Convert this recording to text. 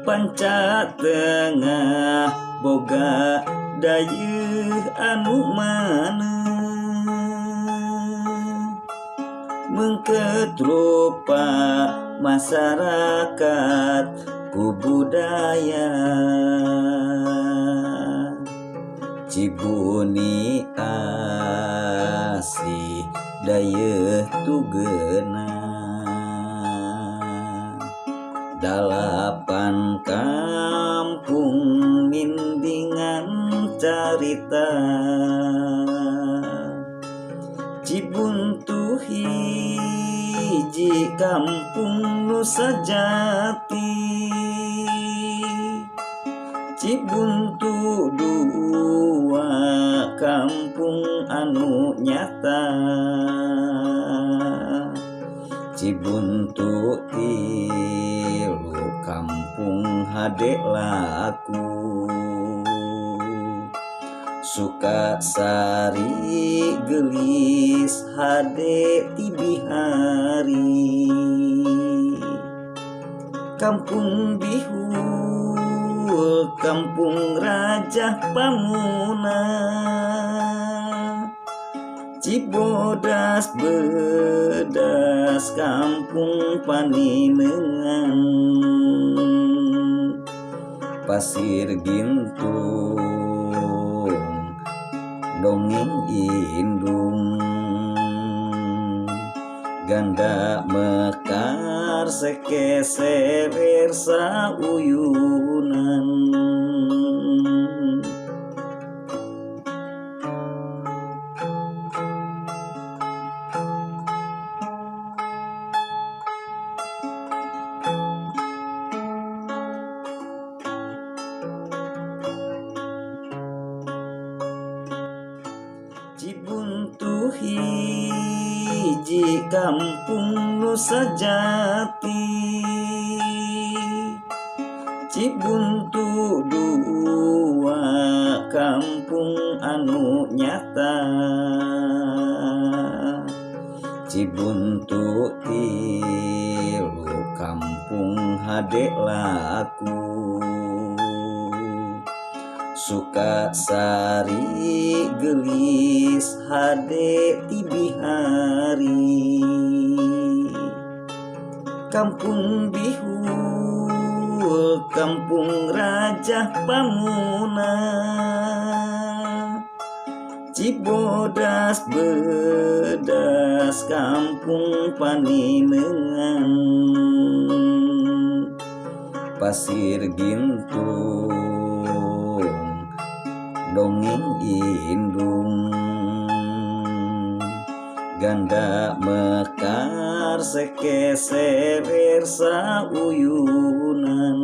Panca Tengah boga dayeuh anu maneuh Meungkeut rupa masyarakat ku budaya Cibuni asih dayeuh tugena Dalapan kampung mindingan carita Cibuntu hiji kampung nu sajati Cibuntu dua kampung anu nyata Cibuntu tilu kampung hade laku Sukasari geulis hade tibihari Kampung Bihul kampung Raja Pamuna Cibodas bedas kampung Paninengan Pasir Gintung dongeng indung Ganda mekar sekeserer sauyunan. Cibuntu hiji kampung nu sajati Cibuntu dua kampung anu nyata Cibuntu tilu kampung hade laku Sukasari geulis hade tibihari Kampung Bihul kampung Raja Pamuna Cibodas bedas kampung Paninengan Pasir Gintung dongeng indung Ganda mekar sekeserer sauyunan.